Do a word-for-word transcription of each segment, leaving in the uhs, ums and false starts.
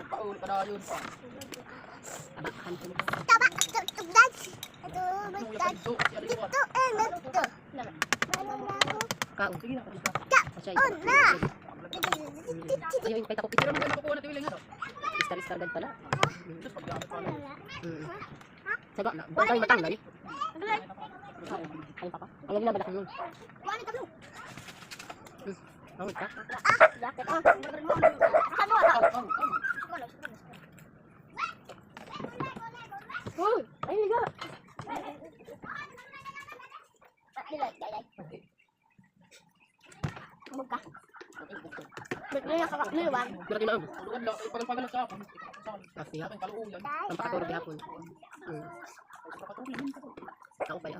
Paul, padayon pa. Taba, ito, ito, guys. Ito, guys. Dito, eh, dito. Kaon. Sige na, sige na. Kaon na. Ayaw, yung pwede ako picture. Star, star guide pala. Mm. Saga, bantay matanggal. Ayaw, papa. Ayaw na, balak mo. Hmm. Bangon ka. Uy, ay, liga. Bugka. Bigla na kakakliwan. Berarti na. Kasi ha, pampakatulog gihapon. Hmm. Tao pa yan.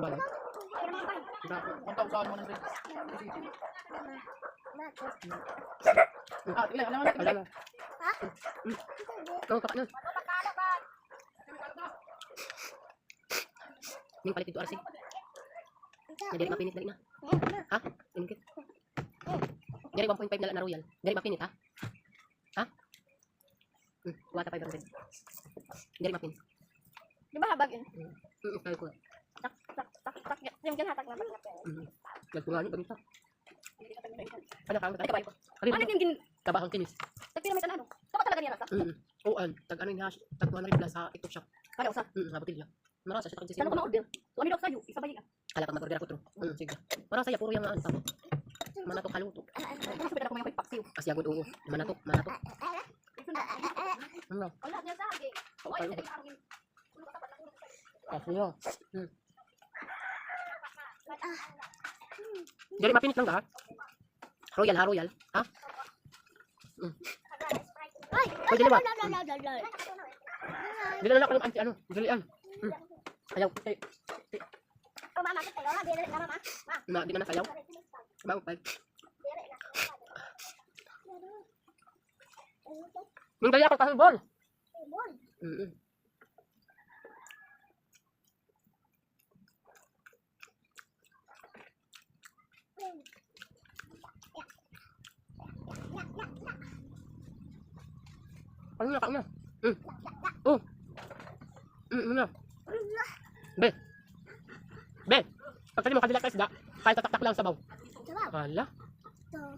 Bala. Ala na. Hmm. Ito, kapa na. Ning palit didto, R C. Na diri mapinit, dali na. Ha? Ingkit. Diri one point five na la na Royal. Diri mapinit, ha? Ha? Hmm, kuha ta five hundred. Diri mapinit. Di ba habag yun? Hmm, hmm, kaya ko. Tak, tak, tak, tak. Yung ganun, hatak na, tak na. Hmm. Nagkuha niyo, ganito. Ano ka? Ano ka? Ano yung gin- Kabahang kinis. Tagpira may tanano? Tama talaga niya rasa? Mm. Oo, an. Tag ano yung hash? Tag two hundred plus sa TikTok shop. Kaya usa? Mm, sa botilya. Marasa siya, tag sisig. Ano ka ma-order? Kami daw sa'yo, isa ba yun? Kala pag mag-order ako, true. Mm, sige. Marasa siya, puro yung ano, tama. Manatok haluto. Ano sa pagkakita ko ngayon, paksiw? Kasi agad, oo. Manatok, manatok. Ano? Wala niya sa akin. Paksiw. Hmm. Dali, mapinit lang ka, ha? Royal, ha? Royal. Ha? Mm. Pwede na ba? Mm. Dili na lang, ano, ano, dali, ano. Mm. Ayaw. Ay, ay. Ma, di na nasayaw. Bago pa. Nung dali ako, kasubol. Mm-mm. Ano na, kaon na. Mm. Oh. Mm, ano na? Be. Be. Pagkali mo, kadila ka isda. Kahit tataktak lang sabaw. Sabaw. Hala. Ito.